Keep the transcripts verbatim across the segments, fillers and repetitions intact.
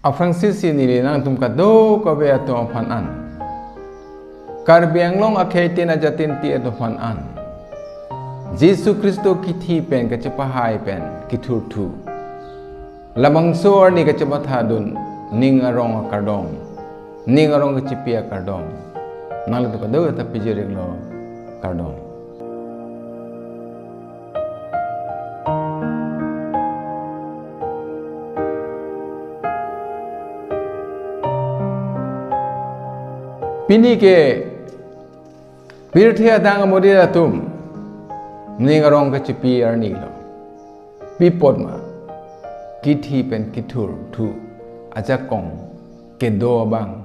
Aphrangsi si neli nangtum kadokave atum aphan an, Karbi Anglong akhei tin ajatin ti atum aphan an, Jisu Khristo kithi pen kachepahai pen kethurthu, labangso arni kachepathadun ning arong akardom, ning arong kachepi akardom, nanglitum kadokave ta pajir-iklo, kardom. Pini ke pirthe adang amonit atum ning arong kachepi arni lo. Pi apot ma? Kithi pen kethurthu ajakong kedo abang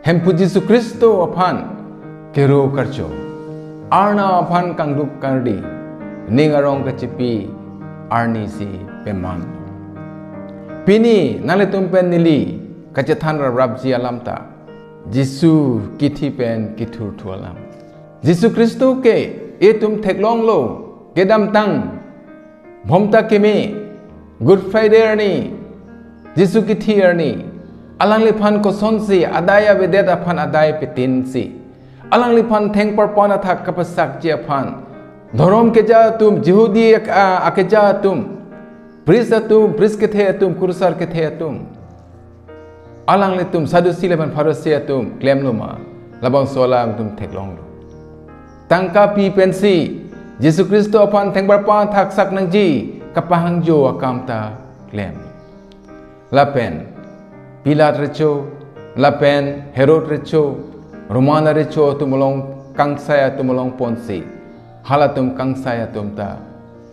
Hemphu Jisu Khristo aphan kero karcho, Arnam aphan kangduk kardi, ning arong kachepi arni si peman. Pini nanglitum pen neli kachethan raprapji alam ta Jisu kithi pen kethurthu alam. Jisu Khristo ke itum theklonglo, kedamtang Bhomta keme, Good Friday arni, Jisu kithi arni, alangliphan kosonsi adai avedet aphan adai petinsi, alangliphan thengparpan athak kapasakji aphan, dhorom keja atum, Jihudi ak-, a-, akeja atum, priest atum, priest kethe atum, kurusar kethe atum, alanglitum Sadusi lapen Pharisee atum klemlo ma, labangso alanglitum theklonglo. Tangka pi pensi Jisu Khristo aphan thengparpan athak sak nangji kapahangjo akam ta klem. Lapen Pilat recho, lapen Herod recho, Roman recho atum along kangsai atum along ponsi, halatum kangsai atum ta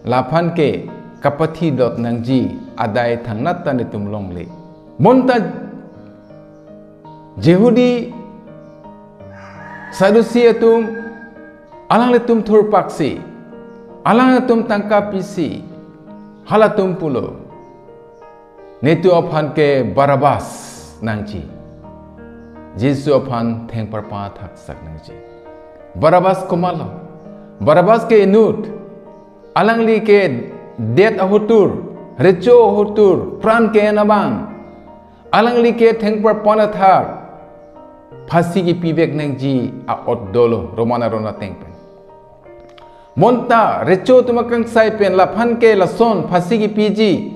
laphan ke kapathi dot nangji adai thangnat ta netum longle. Bonta Jihudi, Sadusi atum, alanglitum thurpaksi, alanglitum tangka pisi, halatum pulo, netum aphan ke Barabbas nangji, Jisu aphan thengparpan athak sak nangji. Barabbas komatlo? Barabbas ke inut, alangli ke det ahotur, recho ahotur, pran ke-en abang. Alangli ke thengparpan athak phasi kipivek nangji a-ot dolo Roman aron ateng pen. Bonta recho atum akangsai pen laphan ke lason phasi kipiji,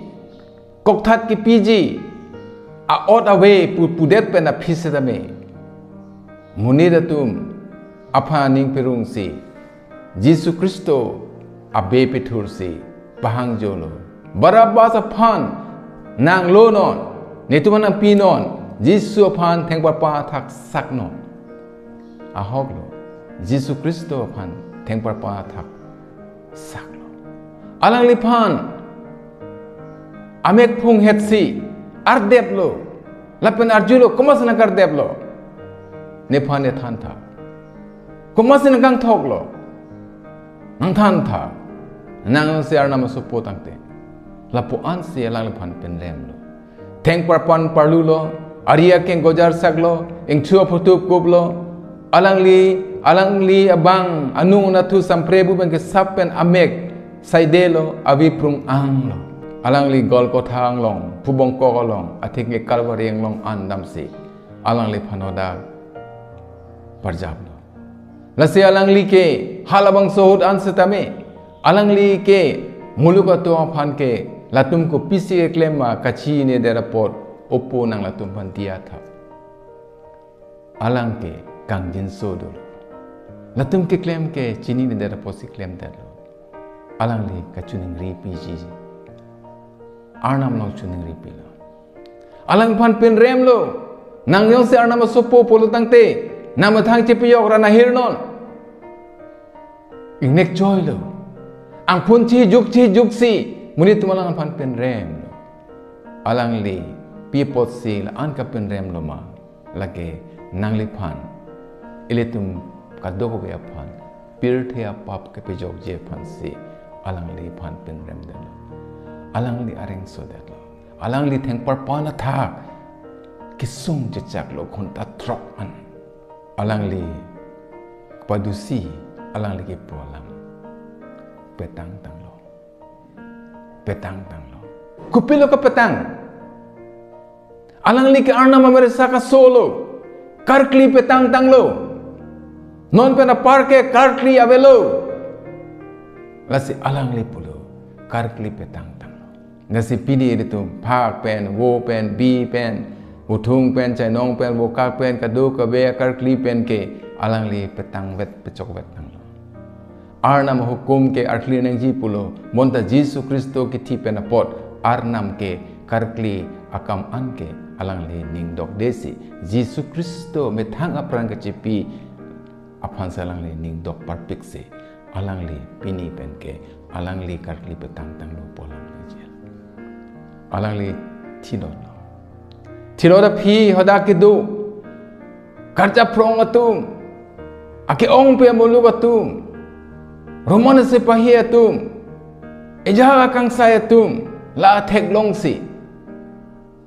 kokthat kipiji a-ot ave pu pudet pen aphi setame, monit atum aphan aning perungsi, Jisu Khristo abe pethursi pahangjolo. Barabbas aphan nanglonon, netum aphan nangpinon, Jisu aphan thengparpan athak saknon. Ahoklo, Jisu Khristo aphan thengparpan athak saklo. Alangliphan amek phunghetsi ardeplo, lapen arjulo, komatsi nangkardeplo? Nephan ne thantha. Komatsi nangkangthoklo? Nangthantha. Nang si Arnam asopo tangte. Lapu-ansi alangliphan penremlo. Thengparpan parlulo, ari akeng gojar saklo, ingthu aphutup kuplo, alangli, alangli abang anung anatthu samprebu pen kesap pen amek saidelo, avi prung-anglo. Alangli Golgotha anglong, phubongkok along, atheke Kalvari anglong an damsi alangliphan hadak parjaplo. Lasi alangli ke halabangso ahut an setame, alangli ke muluk atum aphan ke latum kopisi keklem ma kachinine det apot opo nang latum aphan diya tha. Alang ke kangjinso dolo. Latum keklem ke chinine det apotsi klemdetlo. Alangli kachoningri piji. Arnam along choningripilo. Alangphan penremlo. Nang jongsi Arnam asopo pulo tangte, nangmethang chepejok ra nahirnon. Ingnek choilo. Angphun chijuk chijuksi monit atum alangphan penremlo. Alangli pi apotsi la-an kapenremlo ma? Lake nangliphan, ilitum kadokave aphan, pirthe apap kepejokji aphansi alangliphan penremdetlo. Alangli areng sodetlo. Alangli thengparpan athak kesung chechaklo ghonta throk an. Alangli padusi alangli kepu alam petangtanglo. Petangtanglo. Kopilo kepetang? Alangli ke Arnam ameresa kasolo. Karkli petang tanglo. Non pen apar ke karkli avelo. Lasi alangli pulo, karkli petang tanglo. Lasi pini ilitum phak pen, vo pen, bi pen, uthung pen, chainong pen, vokak pen, kadokave karkli pen ke alangli petangvet, pechokvet tanglo. Arnam ahukum ke arkli nangji pulo, bonta Jisu Khristo kithi pen apot Arnam ke karkli akam an ke alangli ning dokdesi, Jisu Khristo methang apran kachipi aphan si alangli ning dok parpiksi, alangli pini pen ke alangli karkli petang tanglo pu alam kejel. Alangli thidotlo. Thidot aphi hadak kedo karjaphrong atum, ake-ongpi amuluk atum, Roman sepahi atum, ejak akangsai atum, la theklongsi,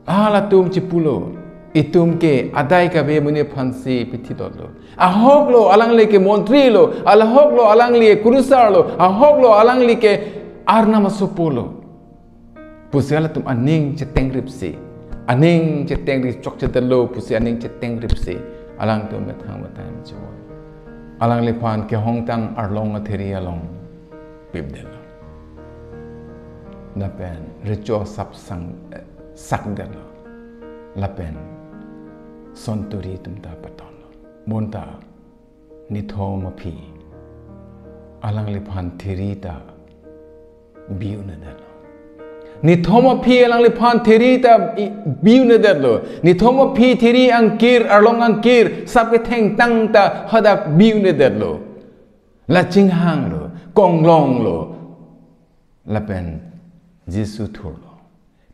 halatum chipulo, itum ke adai kave amonit aphansi pithidotlo. Ahoklo alangli ke montri lo, ahoklo alangli ke kurusar lo, ahoklo alangli ke Arnam asopo lo pusi halatum aning chetengripsi, aning chetengrip chokchedetlo pusi aning chetengripsi, alangtum methang methang chevoi. Alangliphan kehongtang arlong atheri along pipdetlo. Lapen recho asap sang, eh, sakdetlo. Lapen sonturi atum ta patonlo. Bonta nithom aphi alangliphan theri ta bi-un'edetlo. Nithom aphi alangliphan theri ta i-, bi-un'edetlo. Nithom aphi theri angkir, arlong angkir, sap kethengtang ta hadak bi-un'edetlo. La chinghanglo, konglonglo. Lapen Jisu thurlo.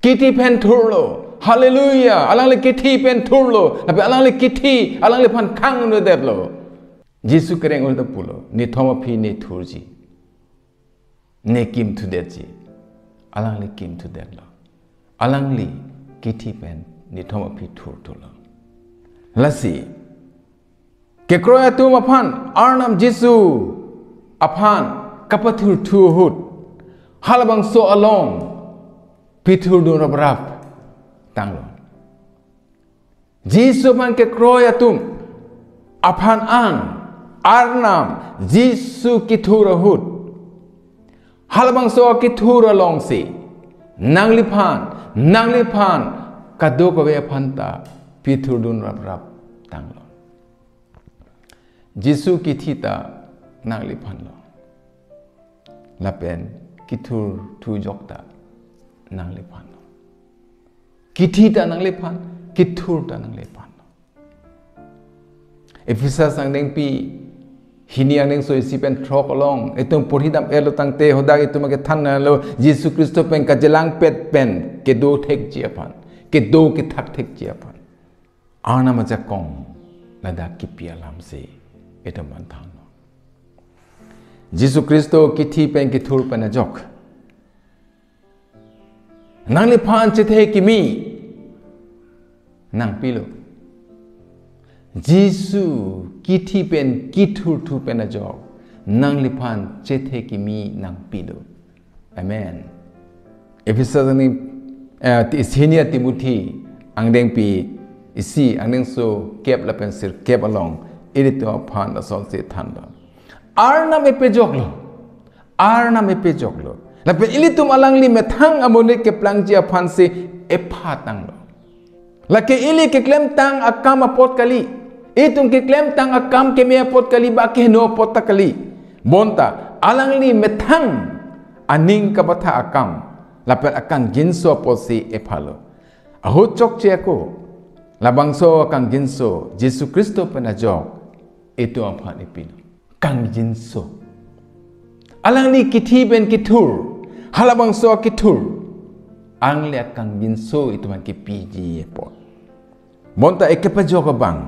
Kithi pen thurlo. Hallelujah. Alangli kithi pen thurlo. Lapen alangli kithi, alangliphan khang-un'edetlo. Jisu kereng un ta pulo, nithom aphi ne thurji, ne kimthudetji. Alangli kimthudetlo. Alangli kithi pen nithom aphi thurthulo. Lasi kekroi atum aphan Arnam Jisu aphan kapathurthu ahut halabangso along pithurdun raprap tanglo. Jisu aphan kekroi atum aphan an Arnam Jisu kithur ahut, halabangso kithur alongsi nangliphan, nangliphan kadokave aphan ta pithurdun raprap tanglo. Jisu kithi ta nangliphanlo. Lapen kithurthu ajok ta nangliphanlo. Kithi ta nangliphan, kithur ta nangliphanlo. Ephesus angdengpi hini angdengso isi pen throk along itum porhidam-etlo tangte hadak itum kethan nanglo, Jisu Khristo pen kajelangpet pen kedo thekji aphan, kedo kethak thekji aphan Arnam ajakong ladak kipi alamsi itum aphan thanlo. Jisu Khristo kithi pen kithur pen ajok nangliphan chethe kimi nangpilo. Jisu kithi pen kithurthu pen ajok nangliphan chethe kimi nangpilo. Amen. Ephesus ni, eh, ti-, hini a-Timothy angdengpi isi angdengso kep lapen sirkep along ilitum aphan lasonsi thanlo. Arnam epejoklo. Arnam epejoklo. Lapen ilitum alangli methang amonit keplangji aphansi epha tanglo. Lake ili keklemtang akam apot kali. Itum keklemtang akam keme apot kali, ba kehingno apot ta kali. Bonta alangli methang aning kabatha akam lapen akangjinso apotsi ephalo. Ahut chokche ako, labangso akangjinso Jisu Khristo pen ajok itum aphan ipilo. Kangjinso. Alangli kithi pen kithur, halabangso akithur, alangli akangjinso itum aphan kipiji apot. Bonta ekepajok abang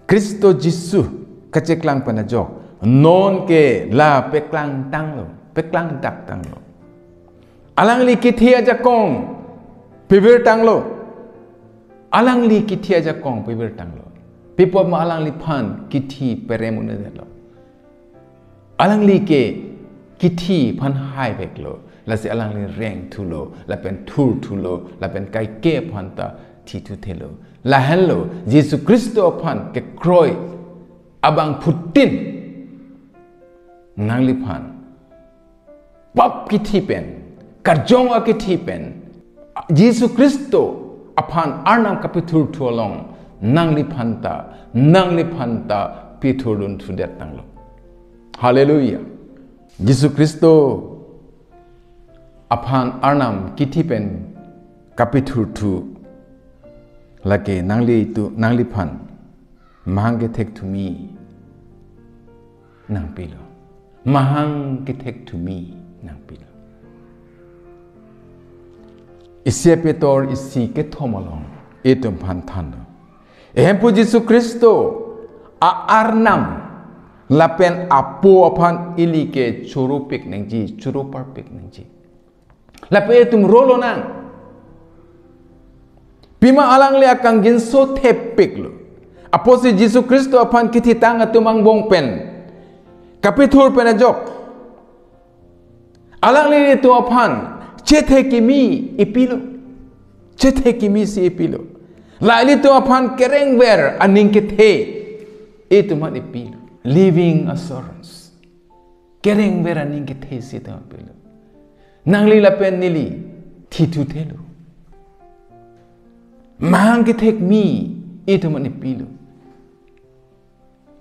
Khristo Jisu kacheklang pen ajok non ke la peklang tanglo, peklang dak tanglo. Alangli kithi ajakong pivir tanglo. Alangli kithi ajakong pivir tanglo. Pi apot ma alangliphan kithi perem un-edetlo. Alangli ke kithi aphan haiveklo. Lasi alangli rengthulo, lapen thurthulo, lapen kaike aphan ta thithu thelo. Lahenlo Jisu Khristo aphan kekroi abangphutin nangliphan pap kithi pen, karjong akithi pen, Jisu Khristo aphan Arnam kapethurthu along nangliphan ta, nangliphan ta pethurdun thudet tanglo. Hallelujah. Jisu Khristo aphan Arnam kithi pen kapethurthu lake nanglitum, nangliphan mahang kethek thumi nangpilo. Mahang kethek thumi nangpilo. Isi Pitor isi kethom along itum aphan thanlo. Ehemphu Jisu Khristo a-Arnam lapen Apo aphan ili ke choro pik nangji, choro parpik nangji. Lapen itum rolo nang. Pima alangli akangjinso thepiklo. Apotsi Jisu Khristo aphan kithitang atum angbong pen kapethur pen ajok alanglitum aphan chethe kimi ipilo. Chethe kimi si ipilo. La ilitum aphan kerengver aning kethe itum aphan ipilo. Living assurance. Kerengver aning kethe si itum aphan ipilo. Nangli lapen neli thithu thelo. Mahang kethek mi itum aphan ipilo.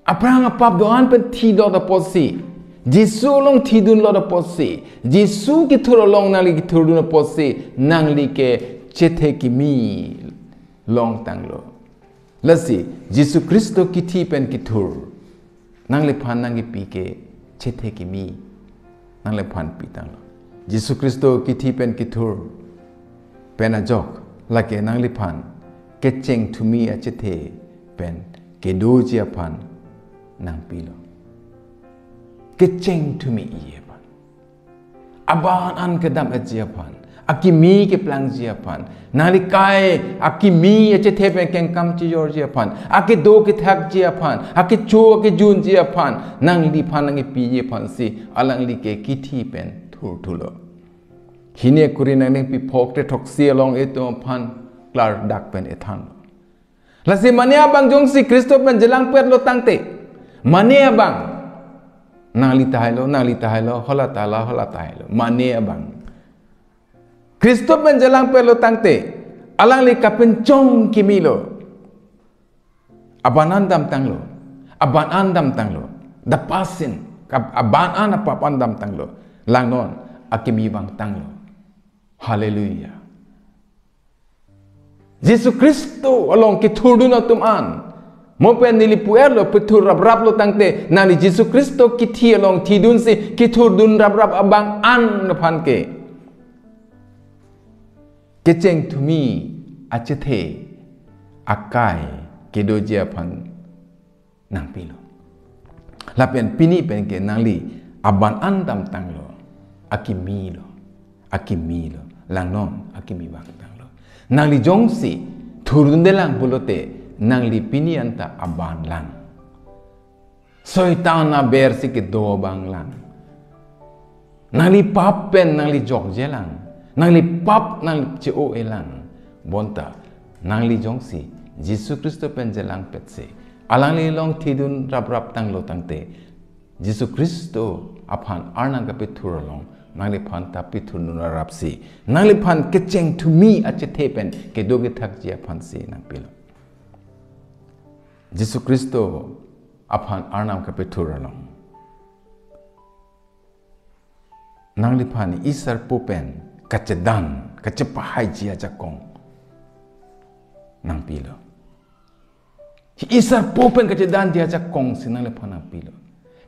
Aphrang apap do-an pen thidot apotsi, Jisu along thidunlot apotsi, Jisu kethur along nangli kethurdun apotsi, nangli ke chethe kimi longtanglo. Lasi Jisu Khristo kithi pen kethur nangliphan nangkipi ke chethe kimi nangliphan pitanglo. Jisu Khristo kithi pen kethur pen ajok lake nangliphan kecheng thumi achethe pen kedoji aphan nangpilo. Kecheng thumi-ji aphan, aban an kedam-etji aphan, akimi keplangji aphan, nangli kai akimi achethe pen kengkam chejorji aphan, akedo kethakji aphan, akecho akejunji aphan nangliphan nangkipiji aphansi alangli ke kithi pen thurthulo. Hini akuri nangning piphok te throksi along itum aphan klardak pen ithan. Lasi mane abang jongsi Khristo pen jelangpetlo tangte, mane abang, nangli tahailo, nangli tahailo, hala ta la, hala tahailo, mane abang Khristo pen jelangpetlo tangte, alangli kapinchong kimilo. Aban an damtanglo, aban an damtanglo, dapasin, kap-, aban an apap an damtanglo, langnon akimi vangtanglo. Hallelujah. Jisu Khristo along kethurdun atum an, mo pen neli pu-etlo, pethur rapraplo tangte, nangli Jisu Khristo kithi along thidunsi kethurdun raprap abang an aphan ke kecheng thumi achethe akai kedoji aphan nangpilo. Lapen pini pen ke nangli aban an damtanglo, akimilo, akimilo, langnon akimi vangtanglo. Nangli jongsi thurdundelang pulote, nangli pini anta aban lang. Soitan abersi kedo abang lang. Nangli pap pen nangli jokjelang. Nangli pap nangli che-o-elang. Bonta nangli jongsi Jisu Khristo pen jelangpetsi, alangli along thidun raprap tanglo tangte, Jisu Khristo aphan Arnam kapethur along nangliphan ta pethurdun raprapsi, nangliphan kecheng thumi achethe pen kedo kethakji aphansi nangpilo. Jisu Khristo aphan Arnam kapethur along nangliphan isarpo pen kachedan, kachepahaiji ajakong nangpilo. Isarpo pen kachedanji ajakongsi nangliphan nangpilo.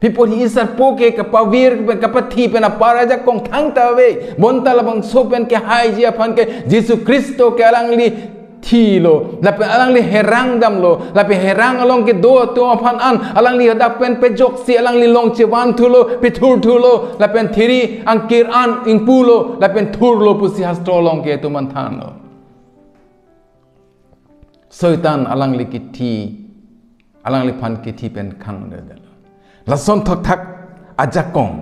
Pi apot hi isarpo ke kapavir pen, kapathi pen apar ajakong thangta ave. Bonta labangso pen kehaiji aphan ke Jisu Khristo ke alangli thilo, lapen alangli herang damlo, lapen herang along kedo atum aphan an alangli hadak pen pejoksi alangli along chevanthulo, pethurthulo, lapen thiri angkir an ingpulo, lapen thurlo pusi hastro along ke itum an thanlo. Soitan alangli kithi, alangliphan kithi pen khangdedetlo. Lason thakthak ajakong,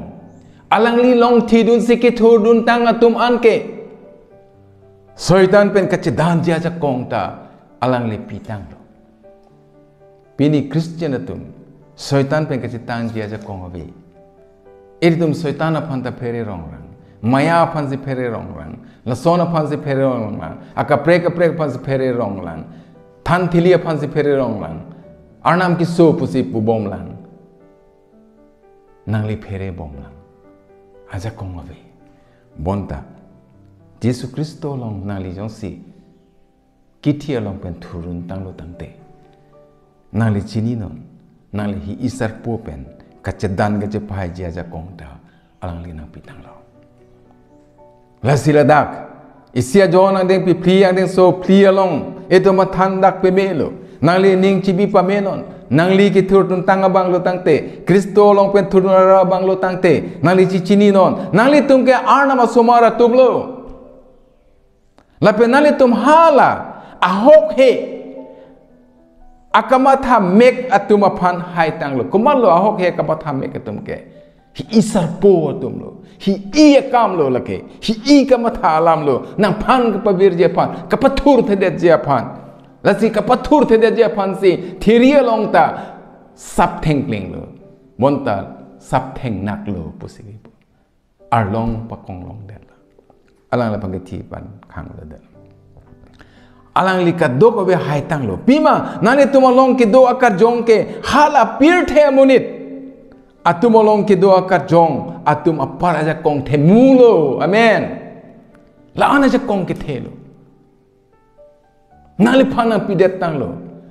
alangli along thidunsi kethurduntang atum an ke Soitan pen kachedanji ajakong ta Alangli pitanglo. Pini Christian atum Soitan pen kachetangji ajakong ave. Ilitum Soitan aphan ta phere rongrang, maya aphansi phere rongrang, lason aphansi phere rongrang, akaprek kaprek aphansi phere rongrang, than thili aphansi phere rongrang, Arnam keso pusi pubomlang. Nangli phere bomlang ajakong ave. Bonta Jisu Khristo along nangli jongsi kithi along pen thurdun tanglo tangte, nangli chininon, nangli hi isarpo pen kachedan kachepahaiji ajakong ta alangli nangpitanglo. Lasi ladak, isi ajo angdengpi phli angdengso phli along itum mathan dak pemelo. Nangli ning chibi pamenon. Nangli kethurdun tang abanglo tangte, Khristo along pen thurdun ra abanglo tangte, nangli chichininon, nanglitum ke Arnam asomar atumlo. Lapen nanglitum hala ahokhe akamatha mek atum aphan haitanglo. Komatlo ahokhe akamatha mek atum ke? Hi isarpo atumlo. Hi i akamlo lake. Hi i kamatha alamlo. Nangphan kapavirji aphan, kapathurthedetji aphan. Lasi kapathurthedetji aphansi thiri along ta sap thengklenglo. Bonta sap thengnaklo pusi arlong pakonglongdetlo. Alangli aphan kithi aphan khanglodet. Alangli kadokave haitanglo. Pima, nanglitum along kedo akarjong ke hala pirthe amonit atum along kedo akarjong atum apar ajakong themulo. Amen. La-an ajakong kethelo. Nangliphan nangpidet tanglo.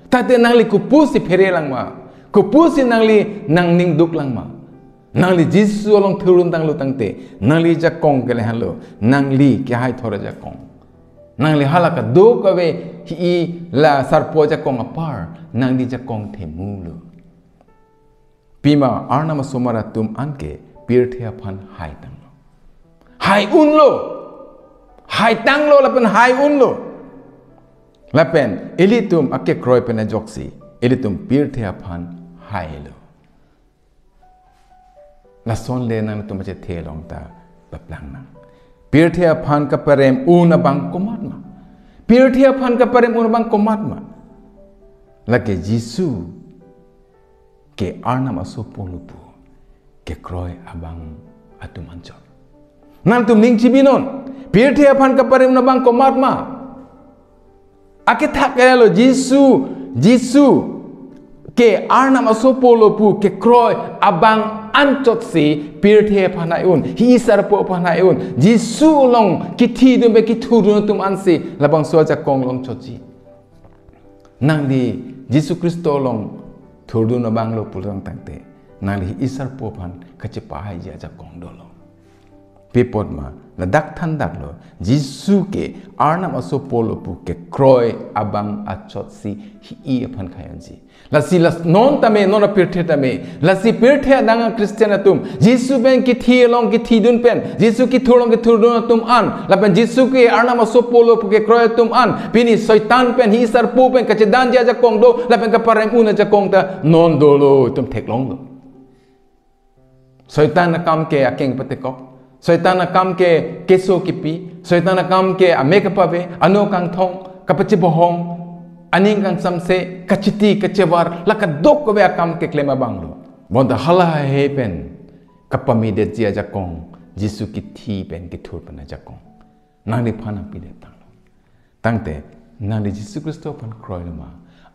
Tangte nangli kopusi phere langma? Kopusi nangli nangning duk langma? Nangli Jisu along thurdun tanglo tangte, nangli jakong ke lahenlo, nangli kehaithor ajakong. Nangli hala kadokave hi la sarpo ajakong apar, nangli jakong themulo. Pima Arnam asomar atum anke pirthe aphan haitanglo. Hai-unlo. Haitanglo lapen hai-unlo. Lapen ilitum akekroi pen ajoksi ilitum pirthe aphan hailo. Lasonle nangtum achethe along ta paplang nang. Pirthe aphan kaparem un abang komatma? Pirthe aphan kaparem un abang komatma? Lake Jisu ke Arnam asopo lo pu kekroi abang atum anchot. Nangtum ning chibinon, pirthe aphan kaparem un abang komatma? Akethak elo Jisu, Jisu ke Arnam asopo lo pu kekroi abang anchotsi pirthe aphan hai-un, hi isarpo aphan hai-un. Jisu along kithidun pen kethurdun atum ansi labangso ajakong longchotji. Nangli Jisu Khristo along thurdun abanglo pulang tangte, nangli hi isarpo aphan kachepahaiji ajakong dolo. Pi apotma, ladak thandaklo, Jisu ke Arnam asopo lo pu kekroi abang anchotsi hi i aphan khai-unji. Lasi las non tame, non apirthe tame, lasi pirthe adang a-Christian atum, Jisu pen kithi along kithidun pen, Jisu kethur along kethurdun atum an, lapen Jisu ke Arnam asopo lo pu kekroi atum an, pini Soitan pen, hi isarpo pen kachedanji ajakong do, lapen kaparem un ajakong ta non dolo, itum theklonglo. Soitan akam ke akeng patekok. Soitan akam ke keso kipi. Soitan akam ke ame kapave, ano kangthong, kapachebohong, aning kangsamse, kachiti, kachevar, la kadokave akam keklem abanglo. Bonta hala haihe pen kapamidetji ajakong, Jisu kithi pen kethur pen ajakong nangliphan nangpidet tanglo. Tangte, nangli Jisu Khristo aphan kroilo ma?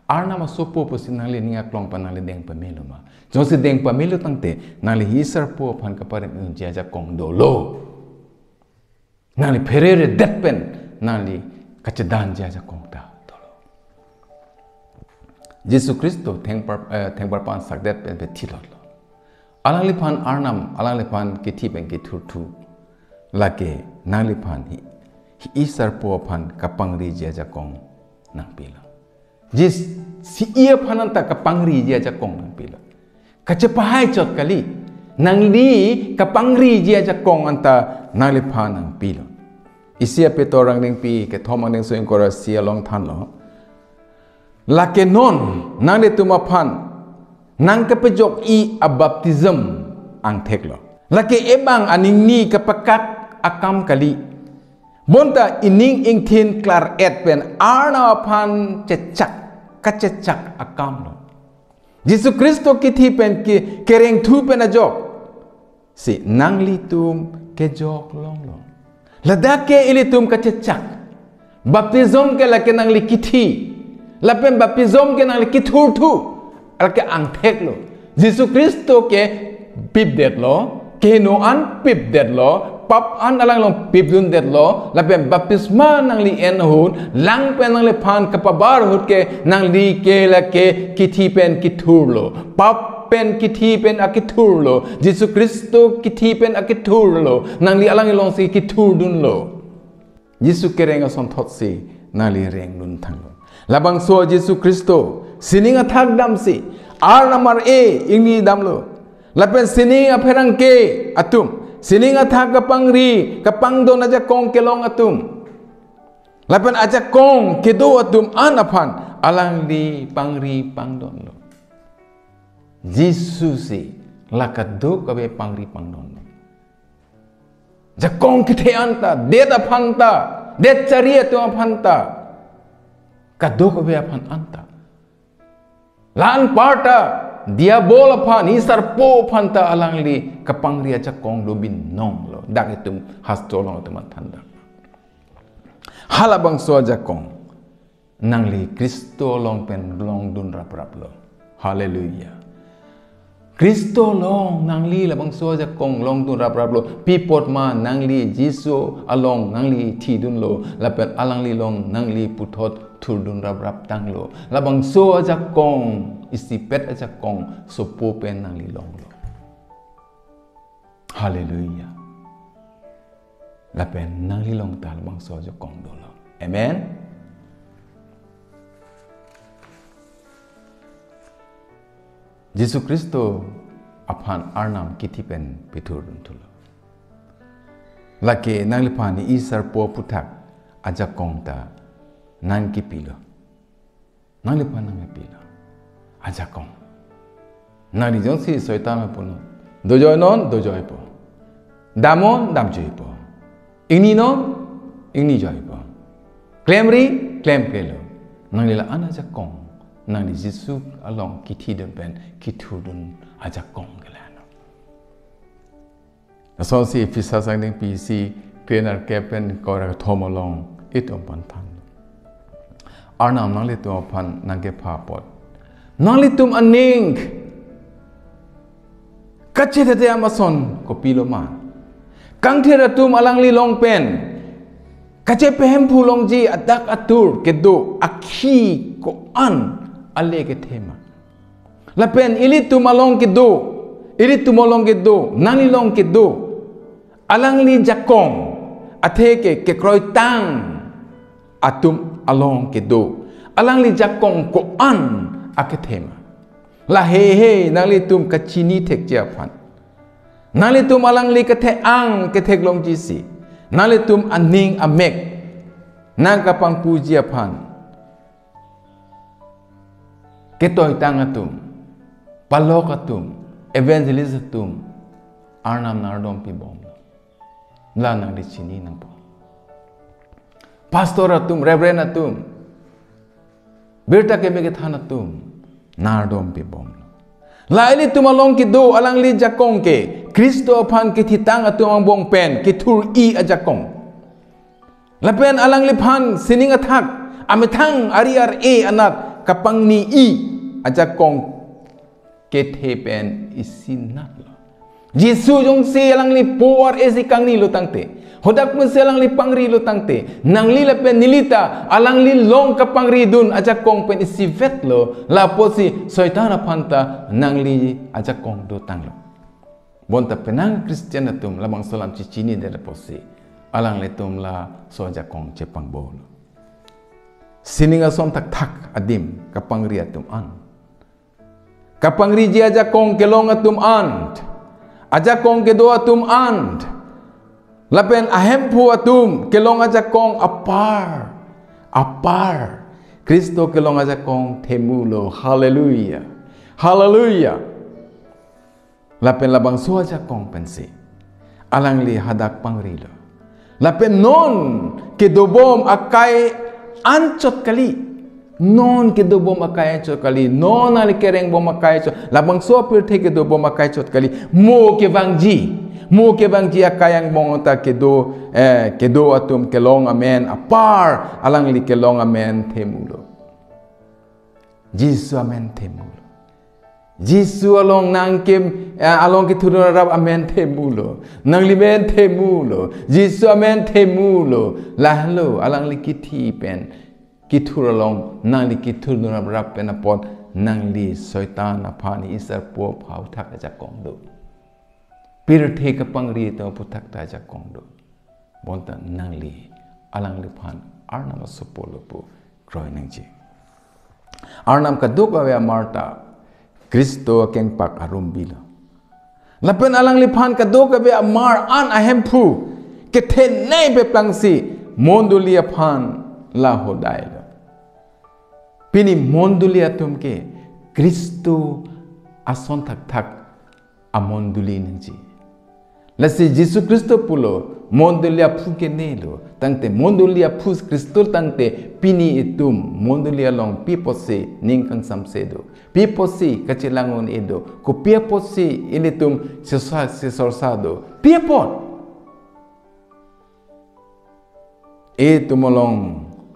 Arnam asopo pusi nangli ning aklong pen nangli deng pamelo ma? Jongsi deng pamelo tangte, nangli hi isarpo aphan kaparem unji ajakong dolo. Nangli phereredet pen nangli kachedanji ajakong ta dolo. Jisu Khristo thengpar, eh, thengparpan sakdet pen pe thilotlo. Alangliphan Arnam, alangliphan kithi pen kethurthu. Lake nangliphan hi, hi isarpo aphan kapangriji ajakong nangpilo. Jis, hi i aphan anta kapangriji ajakong nangpilo. Kachepahai chot kali. Nangli kapangriji ajakong anta nangliphan nangpilo. Isi a-Pitor angdengpi kethom angdengso ingkoi ra isi along thanlo. Lake non, nanglitum aphan nangkepejok-i a-baptism angtheklo. Lake ebang aningni kapakak akam kali. Bonta ining ingthin klar-et pen Arnam aphan chechak, kachechak akamlo. Jisu Khristo kithi pen ki kerengthu pen ajok si nanglitum kejok longlo. Ladak ke ilitum kachechak. Baptism ke lake nangli kithi. Lapen baptism ke nangli kithurthu. Lake angtheklo. Jisu Khristo ke pipdetlo, kehingno an pipdetlo, pap an alanglong pipdundetlo, lapen baptisma nangli en ahut, lang pen nangliphan kapabar ahut ke nangli ke lake kithi pen kithurlo, pap pen kithi pen akithurlo, Jisu Khristo kithi pen akithurlo, nangli alanglong si kithurdunlo. Jisu kereng asonthot si nangli rengdun thanglo. Labangso Jisu Khristo sining athak damsi, Arnam ar-e ingni damlo. Lapen sining apherangke atum, sining athak kapangri, kapangdon ajakong kelong atum, lapen ajakong kedo atum an aphan alangli pangri pangdonlo. Jisu si la kadokave pangri pangdonlo. Jakong kethe anta, det aphanta, det chari atum aphanta, kadokave aphan anta. La-an parta, diabol aphan, hi sarpo aphanta alangli kapangri ajakong do binonglo. Dak itum hastro along itum athanda. Halabangso ajakong nangli Khristo along pen longdun rapraplo. Haleluya. Khristo along nangli labangso ajakong longdun rapraplo. Pi apot ma nangli Jisu along nangli thidunlo. Lapen alanglilong nangli puthot thurdun raprap tanglo. Labangso ajakong, isipet ajakong, sopo pen nangli longlo. Haleluya. Lapen nanglilong ta labangso ajakong dolo. Amen. Jisu Khristo aphan Arnam kithi pen pithurdun thulo. Lake nangliphan hi sarpo aphuthak ajakong ta nangkipilo. Nangliphan nangpilo ajakong. Nangli jongsi Soitan aphan punon, dojoinon, dojoipo. Damnon, damjoipo. Ingninon, ingnijoipo. Klemri, klemkrelo. Nangli la-an ajakong, nangli Jisu along kithidun pen kithurdun ajakong ke la-an. Lasonsi Ephesa sangding pisi krenerkep pen ingkoi ra kethom along itum aphan than. Arnam nanglitum aphan nangkepha apot, nanglitum aning kachethe ason kopilo ma? Kangthir atum alanglilong pen kachepehemphu longji adak atur kedo akhi ko-an ale kethe ma? Lapen ilitum along kedo, ilitum along kedo, nanglilong kedo, alangli jakong, athe ke kekroitang atum along kedo, alangli jakong ko-an akethe ma? Lahei hei nanglitum kachini thekji aphan, nanglitum alangli kethe-ang ketheklongji si, nanglitum aning amek nangkapangpuji aphan ketoitang atum, palok atum, evangelist atum, Arnam nangardom pibom. La nangli chini nangpo. Pastor atum, Reverend atum, birta keme kethan atum, nangardom pibom. La ilitum along kedo alangli jakong ke Khristo aphan kithitang atum angbong pen kethur-i ajakong. Lapen alangliphan sining athak, amethang ari ar-e anat kapangni-i ajakong kethe pen isinatlo. Jisu jongsi alangli po ar-e si kangnilo tangte, hadak pensi alangli pangrilo tangte, nangli lapen neli ta alanglilong kapangridun ajakong pen isivetlo, la apotsi Soitan aphan ta nangli ajakong dotanglo. Bonta penang Christian atum labangso alam chechinidet apotsi alanglitum laso ajakong chepangbomlo. Sining ason thakthak adim kapangri atum an, kapangriji ajakong kelong atum an, ajakong kedo atum an, lapen ahemphu atum kelong ajakong apar, apar Khristo kelong ajakong themulo. Haleluya. Haleluya. Lapen labangso ajakong pensi alangli hadak pangrilo. Lapen non kedobom akai anchot kali. Non kedobom akai anchot kali. Non nangli kerengbom akai anchot. Labangso apirthe kedobom akai anchot kali. Mo kevangji. Mo kevangji akai angbong ta kedo, eh, kedo atum kelong amen apar alangli kelong amen themulo. Jisu amen themulo. Jisu along nangke, eh, along kethurdun arap amen themulo. Nangli men themulo. Jisu amen themulo. Lahelo alangli kithi pen kethur along nangli kethurdun arap pen apot nangli Soitan aphan, isarpo aphuthak ajakong do. Pirthe kapangri atum aphuthak ta ajakong do. Bonta nangli alangliphan Arnam asopo lo pu kroi nangji. Arnam kadokave amar ta Khristo akengpak arum bilo. Lapen alangliphan kadokave amar an ahemphu kethenei peplangsi mondoli aphan lahodai lo. Pini mondoli atum ke Khristo ason thakthak amondoli nangji. Lasi Jisu Khristo pulo mondoli aphu kenelo, tangte mondoli aphu Khristo tangte pini itum mondoli along pi apotsi ning kangsamse do, pi apotsi kachelang un-e do, kopi apotsi ilitum sesa sesorsa do, pi apot itum along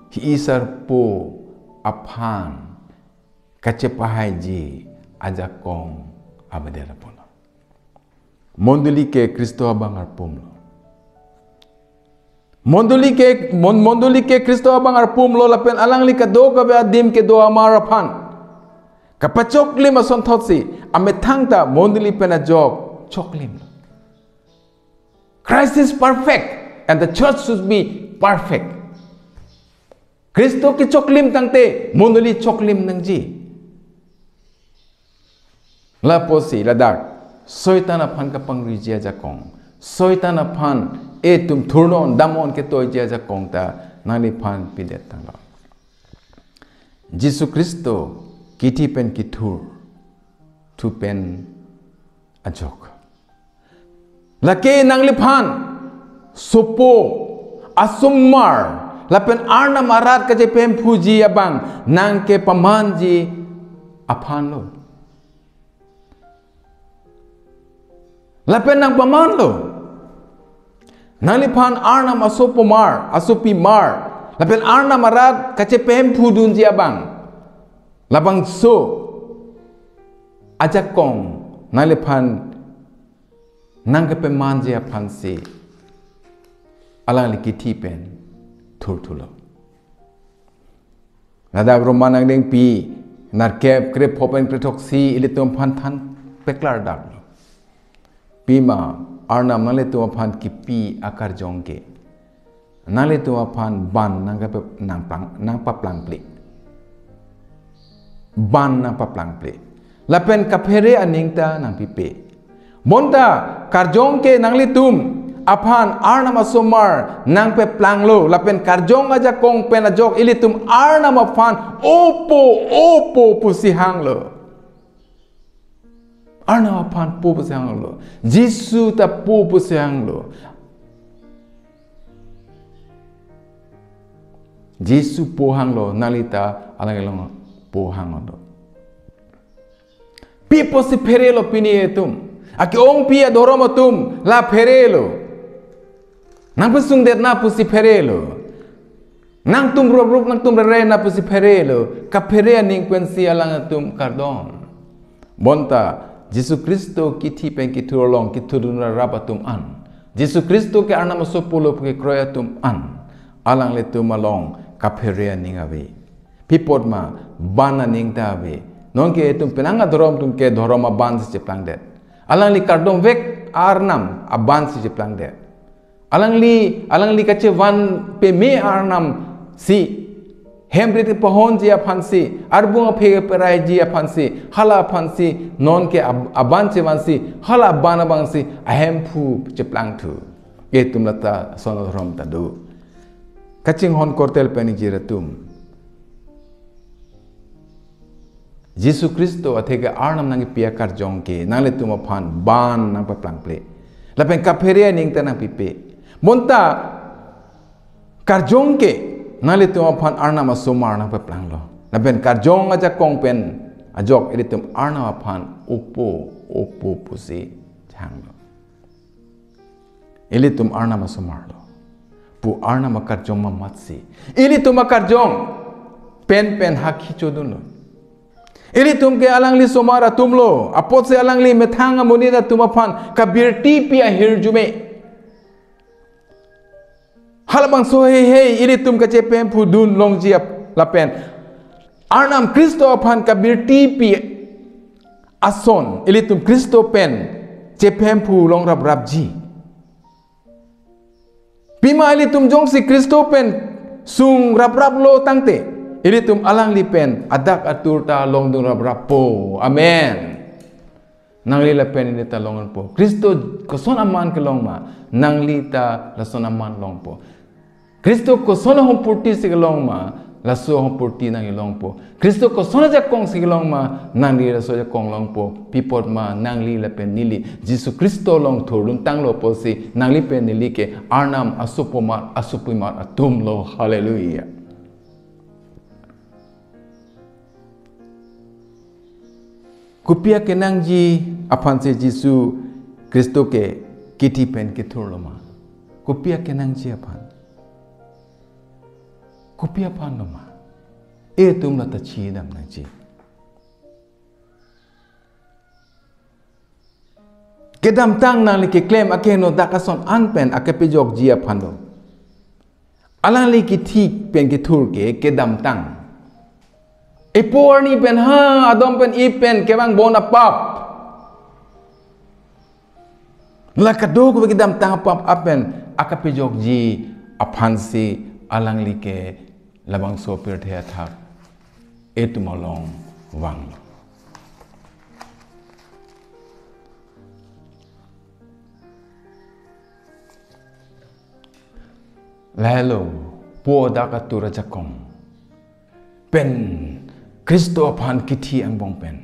ki-isarpo aphan kachepahaiji ajakong avedet apotlo. Mondoli ke Khristo abang arpum lo. Mondoli ke, mon-, mondoli ke Khristo abang arpum lo lapen alangli kadokave adim kedo amar aphan kapachoklim asonthotsi amethang ta mondoli pen ajok choklim lo. Christ is perfect and the church should be perfect. Khristo kechoklim tangte mondoli choklim nangji. Lapusi ladak Soitan aphan kapangriji ajakong, Soitan aphan itum thurnon damnon ketoiji ajakong ta nangliphan pidet tanglo. Jisu Khristo kithi pen kethur thu pen ajok. Lake nangliphan sopo, asomar, lapen Arnam arat kachepahemphuji abang nangkepamanji aphan lo. Lapen nangpaman lo. Nangliphan Arnam asopomar, asopimar, lapen Arnam arat kachepahemphudunji abang, labangso ajakong nangliphan nangkepamanji aphansi alangli kithi pen thurthulo. Ladak Roma angdengpi nerkep krepho pen krethroksi ilitum aphan than peklardaklo. Pima Arnam nanglitum aphan kipi akarjong ke nanglitum aphan ban nangkepe-, nangplang-, nangpaplangple. Ban nangpaplangple. Lapen kaphere aning ta nangpipe. Bonta karjong ke nanglitum aphan Arnam asomar nangpeplanglo. Lapen karjong ajakong pen ajok ilitum Arnam aphan opo, opo pusi hanglo. Arnam aphan po pusi hanglo. Jisu ta po pusi hanglo. Jisu po hanglo, nangli ta alangli along po hanglo. Pi apotsi pherelo pini itum? Ake-ongpi adhorom atum la pherelo. Nangpesungdetna pusi pherelo. Nangtum ruprup, nangtum rerena pusi pherelo. Kaphere aning pensi alangtum kardom. Bonta Jisu Khristo kithi pen kethur along kethurdun arap atum an, Jisu Khristo ke Arnam asopo lo pu kekroi atum an, alanglitum along kaphere aning ave. Pi apot ma, ban aning ta ave. Nonke itum penang adhorom atum ke dhorom abansi cheplangdet. Alangli kardomvek Arnam abansi cheplangdet. Alangli, alangli kachevan peme Arnamsi, hem rit kepahonji aphansi, arbung aphe keperaiji aphansi, hala aphansi nonke ab-, aban chevansi, hala aban abangsi ahemphu cheplangthu. Itum lata ason adhorom ta do. Kachinghon korte lapen ingjir atum, Jisu Khristo atheke Arnam nangkepi akarjong ke nanglitum aphan ban nangpaplangple. Lapen kaphere aning ta nangpipe. Bonta Karjong ke nanglitum aphan Arnam asomar nangpaplanglo. Lapen karjong ajakong pen ajok ilitum Arnam aphan opo, opo pusi changlo. Ilitum Arnam asomar lo pu Arnam akarjong mamatsi ilitum akarjong pen pen hakhi chodunlo. Ilitum ke alangli somar atum lo, apotsi alangli methang amonit atum aphan kabirtipi ahirjume. Halabangso heihei ilitum kachepemphu dun longji ap-, lapen Arnam Khristo aphan kabirtipi ason ilitum Khristo pen chepemphu longraprapji. Pima ilitum jongsi Khristo pen sungrapraplo tangte, ilitum alangli pen adak atur ta longdunraprappo. Amen. Nangli lapen neli ta longpo. Khristo koson aman kelong ma, nangli ta lason aman longpo. Khristo koson ahompurti si kelong ma, laso ahompurti nangli longpo. Khristo koson ajakong si kelong ma, nangli laso ajakong longpo. Pi apot ma nangli lapen neli Jisu Khristo along thurdun tanglo pusi nangli pen neli ke Arnam asopomar asopuimar atum lo. Hallelujah. Kopi akenangji aphansi Jisu Khristo ke kithi pen kethurlo ma? Kopi akenangji aphan? Kopi aphan lo ma? Itum lata chidam nangji. Kedamtang nangli keklem akeheno dak ason an pen akepajokji aphan lo. Alangli kithi pen kethur ke kedamtang. Epo arni pen ha Adam pen Eve pen kevang bon apap. La kadokave kedamtang apap apen akepajokji aphansi alangli ke labangso pirthe athak itum along vanglo. Lahelo, po dak atur ajakong pen Khristo aphan kithi angbong pen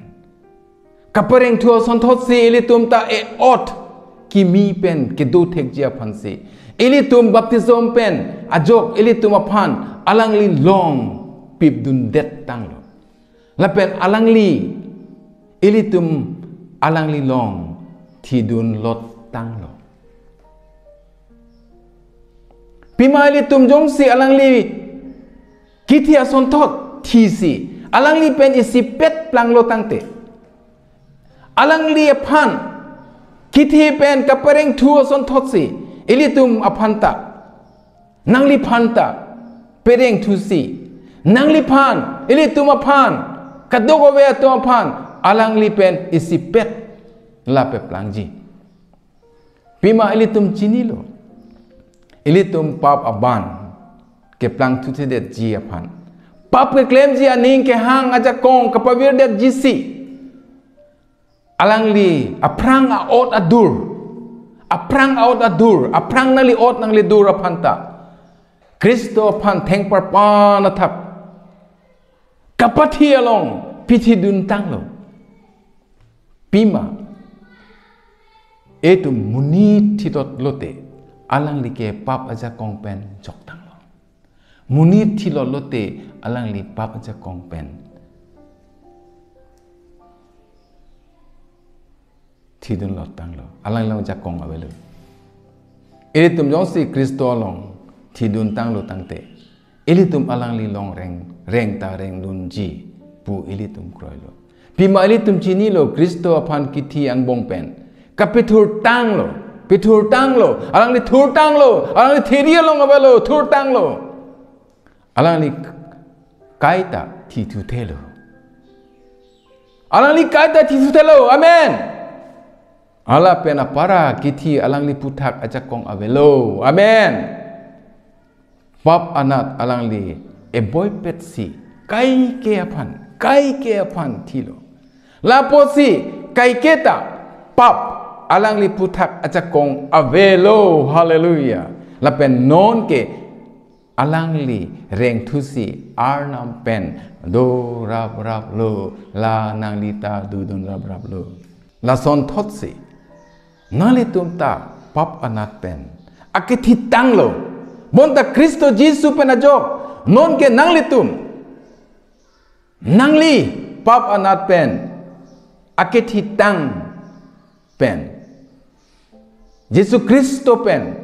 kaparengthu asonthotsi ilitum ta e-ot kimi pen kedo thekji aphansi ilitum baptism pen ajok ilitum aphan alangli along pipdundet tanglo. Lapen alangli ilitum alangli along thidunlot tanglo. Pima ilitum jongsi alangli kithi asonthot thisi alangli pen isipet planglo tangte, alangli aphan kithi pen kaparengthu asonthotsi ilitum aphan ta, nangliphan ta perengthusi, nangliphan, ilitum aphan, kadokave atum aphan alangli pen isipet lapeplangji. Pima ilitum chinilo, ilitum pap aban keplangthuthedetji aphan, pap keklemji aning kehang ajakong kapavirdetjisi alangli aphrang a-ot adur, aphrang a-ot adur, aphrang nangli ot nangli dur aphan ta Khristo aphan thengparpan athak kapathi along pithidun tanglo. Pima itum monit thilot lote alangli ke pap ajakong pen jok tanglo. Monit thilot lote alangli pap ajakong pen thidunlot tanglo. Alangli along ajakong avelo. Ilitum jongsi Khristo along thidun tanglo tangte, ilitum alangli along reng, reng ta rengdunji pu ilitum kroilo. Pima ilitum chinilo, Khristo aphan kithi angbong pen kapethur tanglo, pethur tanglo, alangli thur tanglo, alangli thiri along avelo, thur tanglo. Alangli kaita thithuthelo. Alangli kaita thithuthelo. Amen. Lapen apara kithi alangli aphuthak ajakong avelo. Amen. Pap anat alangli eboipetsi kaike aphan, kaike aphan thilo. Lapusi kaiketa pap alangli aphuthak ajakong avelo. Hallelujah. Lapen nonke alangli rengthusi Arnam pen dorapraplo, la nangli ta dodunrapraplo. Lasonthotsi nanglitum ta pap anat pen akethitanglo, Bonta Khristo Jisu pen ajok, nonke nanglitum, nangli pap anat pen, akethitang pen, Jisu Khristo pen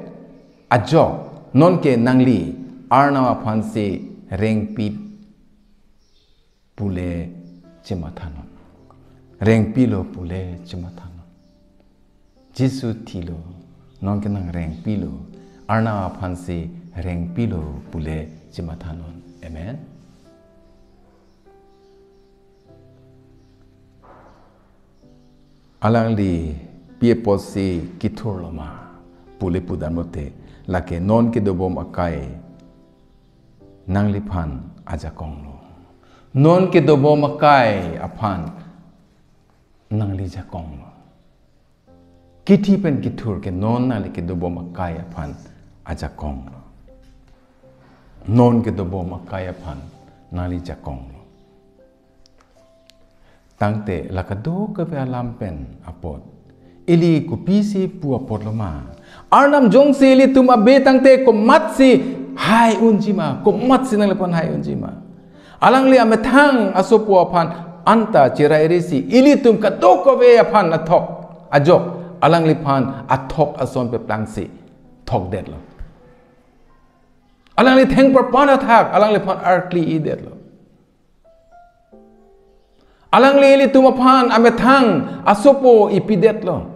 ajok, nonke nangli Arnam aphansi rengpi pule chemathanon. Rengpilo pule chemathanon. Jisu thilo, nonke nang rengpilo, Arnam aphansi rengpilo pule chemathanon. Amen. Alangli pi apotsi kethurlo ma pule pudan mate, lake non kedobom akai nangliphan ajakonglo. Non kedobom akai aphan nangli jakonglo. Kithi pen kethur ke non nangli kedobom akai aphan ajakonglo. Non kedobom akai aphan nangli jakonglo. Tangte la kadokave alam pen apot, ili kopisi pu apotlo ma? Arnam jongsi ilitum abe tangte komatsi hai unji ma, komatsi nangliphan hai unji ma? Alangli amethang asopo aphan anta cherairesi ilitum kadokave aphan athok ajok, alangliphan athok ason peplangsi thokdetlo. Alangli thengparpan athak alangliphan arkli-idetlo. Alangli ilitum aphan amethang asopo ipidetlo.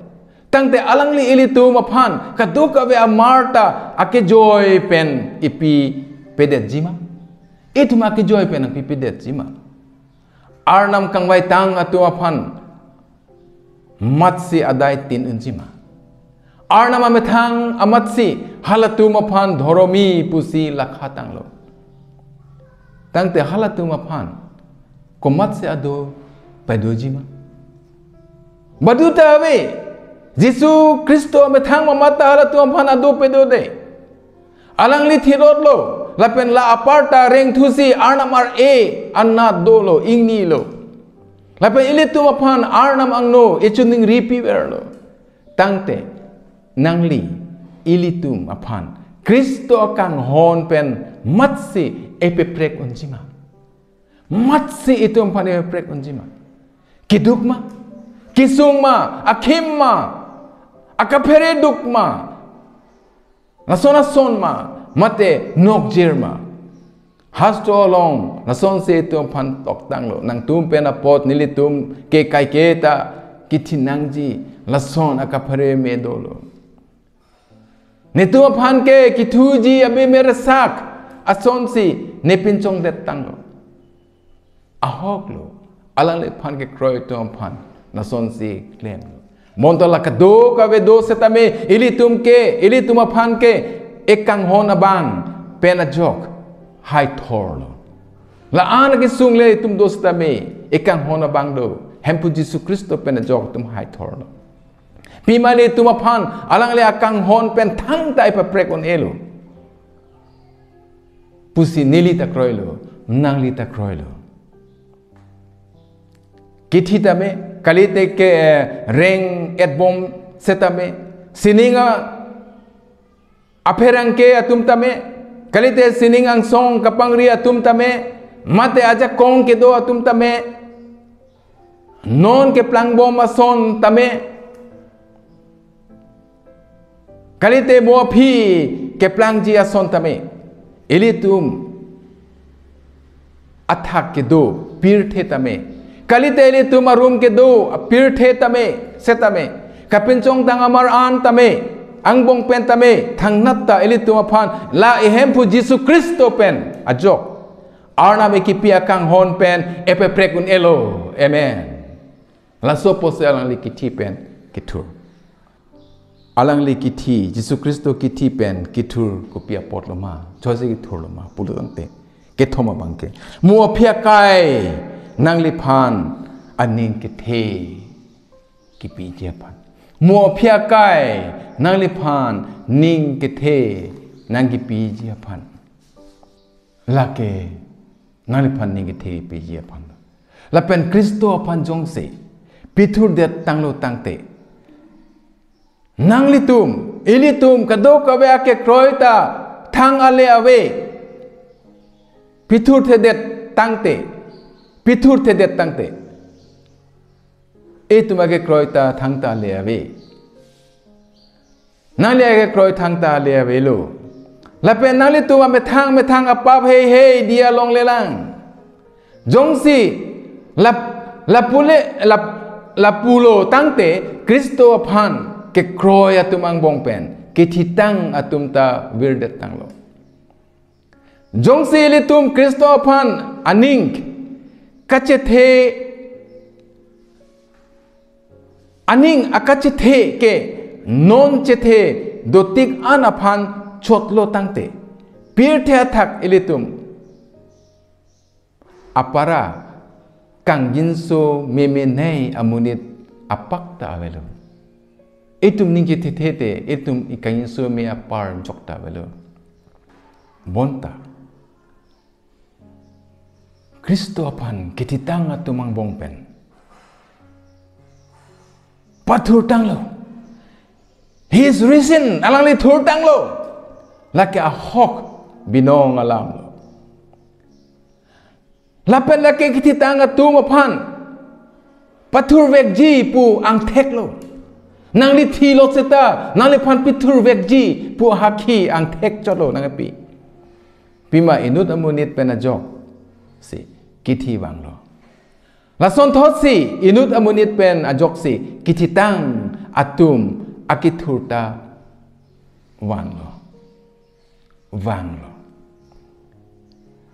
Tangte alangli ilitum aphan kadokave amarta akejoi pen ipi pedetji ma? Itum akejoi pen nangpipedetji ma? Arnam kangvaitang atum aphan matsi adai tin unji ma? Arnam amethang amatsi halatum aphan dhoromi pusi lakha tanglo. Tangte halatum aphan komatsi ado pedoji ma? Baduta ave, Jisu Khristo amethang mamat ta halatum aphan ado pedode. Alangli thirotlo, lapen la aparta rengthusi Arnam ar-e anat dolo, ingnilo. Lapen ilitum aphan Arnam angno echiningri piverlo. Tangte nangli ilitum aphan Khristo akanghon pen matsi epeprek unji ma? Matsi itum aphan epeprek unji ma? Keduk ma? Kesung ma? Akhim ma? Akaphere duk ma? Lason ason ma? Mate nokjir ma? Hastro along lasonsi itum aphan toktanglo. Nangtum pen apot nelitum ke kaike ta kethinangji lason akaphere me dolo. Netum aphan ke kethuji abi meresak asonsi nepinchongdet tanglo. Ahoklo, alangliphan kekroi atum aphan lasonsi klemlo. Bonta la kadokave do setame ilitum ke, ilitum aphan ke ekanghon abang pen ajok haithorlo. La-an kesung le itum do setame ekanghon abang do, Hemphu Jisu Khristo pen ajok itum haithorlo. Pima ilitum aphan alangli akanghon pen thangta epaprek un-elo. Pusi neli ta kroilo, nangli ta kroilo. Kithi tame, kalite ke, eh, reng etbom setame, sining a apherangke atum tame, kalite sining angsong kapangri atum tame, mate ajakong kedo atum tame, non keplangbom ason tame, kalite mo aphi keplangji ason tame, ilitum athak kedo pirthe tame, kalite ilitum arum kedo apirthe tame, setame, kapinchongtang amar an tame, angbong pen tame, thangnat ta ilitum aphan la iHemphu Jisu Khristo pen ajok Arnam ekipi akanghon pen epaprek un-elo. Amen. Laso apotsi alangli kithi pen kethur. Alangli kithi, Jisu Khristo kithi pen kethur kopi apotlo ma, chojek kethurlo ma pulo tangte, kethom abangke, mo aphi akai nangliphan aning kethe kipiji aphan. Mo aphi akai nangliphan ning kethe nangkipiji aphan. Lake nangliphan ning kethe piji aphan. Lapen Khristo aphan jongsi pithurdet tanglo tangte, nanglitum, ilitum kadokave akekroi ta thang ale ave. Pithurthedet tangte, pithurthedet tangte, itum akekroi ta thangta ale ave. Nangli akekroi thangta ale avelo. Lapen nanglitum amethang methang apap heihei diya longlelang. Jongsi lap, lapule, lap, lapulo tangte Khristo aphan kekroi atum angbong pen kethitang atum ta virdet tanglo. Jongsi ilitum Khristo aphan aning kachethe, aning akachethe ke non chethe dotik an aphan chotlo tangte, pirthe athak ilitum apara kangjinso memenei amonit apak ta avelo. Itum ning kethethe te, itum ikangjinso me apar jok ta avelo. Bonta Khristo aphan kethitang atum angbong pen pathurtanglo. He is risen, alangli thurtanglo. Lake ahok binong alamlo. Lapen lake kethitang atum aphan pathurvekji pu angtheklo. Nangli thilo seta nangliphan pithurvekji pu ahakhi angthek chotlo nangpi. Pima inut amonit pen ajoksi kethi vanglo. Lasonthotsi inut amonit pen ajoksi kethitang atum akethur ta vanglo. Vanglo.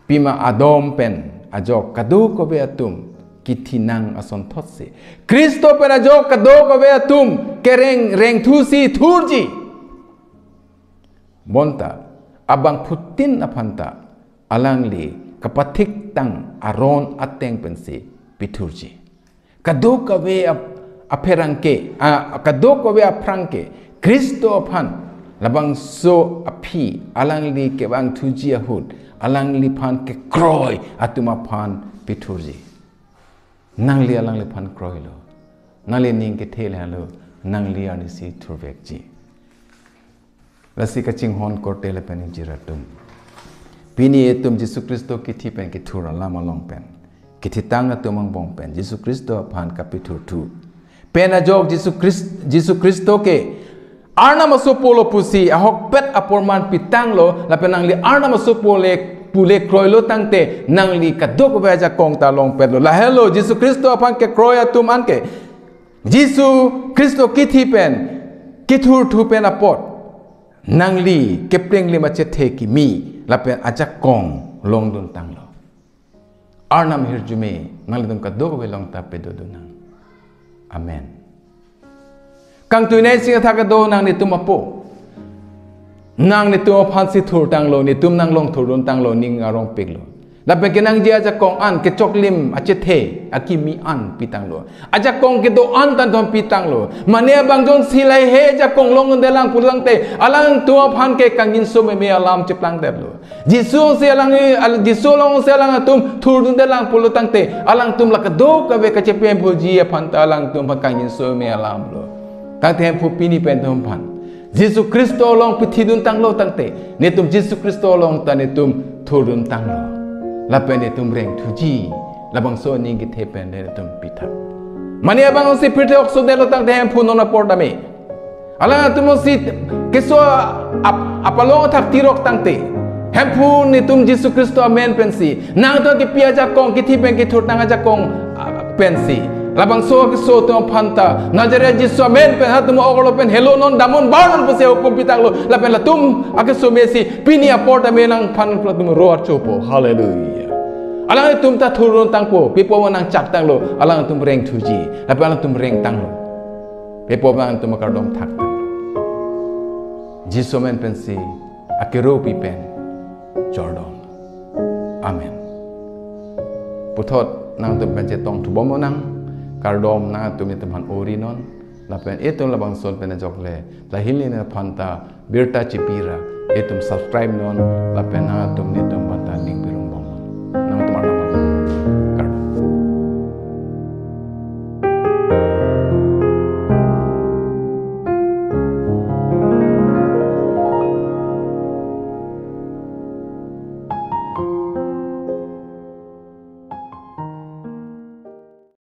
Pima adom pen ajok kadokave atum kethinang asonthotsi Khristo pen ajok kadokave atum kereng rengthusi thurji. Bonta abangphutin aphanta alangli kapathiktang aron ateng pensi pithurji. Kadokave ap-, apherangke, a, kadokave aphrangke Khristo aphan labangso aphi alangli kevangthuji ahut alangliphan kekroi atum aphan pithurji. Nangli alangliphan kroilo. Nangli ning kethe le halo, nangli arnisi thurvekji. Lasi kachinghon korte lapen ingjir atum, pini itum Jisu Khristo kethi pen kethur alam along pen kethitang atum angbong pen Jisu Khristo aphan kapithurthu pen ajok Jisu Khris-, Jisu Khristo ke Arnam asopo lo pusi ahokpet aporman pitanglo, lapen nangli Arnam asopo le pule kroilo tangte nangli kadokave ajakong ta longpetlo. Lahelo Jisu Khristo aphan kekroi atum anke Jisu Khristo kethi pen kethurthu pen apot nangli kepleng lima chethe kimi lapen ajakong longdun tanglo. Arnam ahirjume nanglitum kadokave along ta pedodun nang. Amen. Kangtuinei sing athak kedo nanglitum apo. Nanglitum aphansi thurtanglo, netum nanglong thurdun tanglo, ning arongpiklo. Lapen kenangji ajakong an kechoklim achethe akimi an pitanglo. Ajakong kedo-an tangdon pitanglo. Mane abang jongsi lahei ajakong longdunde lang pulo tangte alangtum aphan ke kangjinso meme alam cheplangdetlo. Jisu si alang, al-, Jisu alongsi alangtum thurdunde lang pulo tangte alangtum la kadokave kachepempoji aphan ta alangtum aphan kangjinso meme alamlo. Tangte Hemphu pini pen netum aphan Jisu Khristo along pithidun tanglo tangte netum Jisu Khristo along ta netum thurdun tanglo. Lapen netum rengthuji labangso aning kethe pen netum pithak. Mane abang si pirthe oksodetlo tangte Hemphu non apor dame. Alangtum si keso ap-, apalong athak tirok tangte Hemphu netum Jisu Khristo amen pensi nangtum kepi ajakong kethi pen kethurtang ajakong, ah, pensi labangso keso atum aphan ta Nazareth Jisu amen pen hatum okorlo pen helo non damnon barnon pusi hukum pitanglo. Lapen latum akeso mesi pini apor dame nangphan latum ro archopo. Hallelujah. Alangtum ta thurdun tangpo, pipo nangchak tanglo, alangtum rengthuji, lapen alangtum rengtanglo. Pipo alangtum akardom thak tanglo. Jisu amen pensi akeropi pen chordom. Amen. Puthot nangtum pen chetongthubom nang, kardom nangtum netum aphan urinon, lapen itum labangson pen ajok le, lahei hini aphan ta birta chipira, itum subscribe non, lapen nangtum netum aphan ta link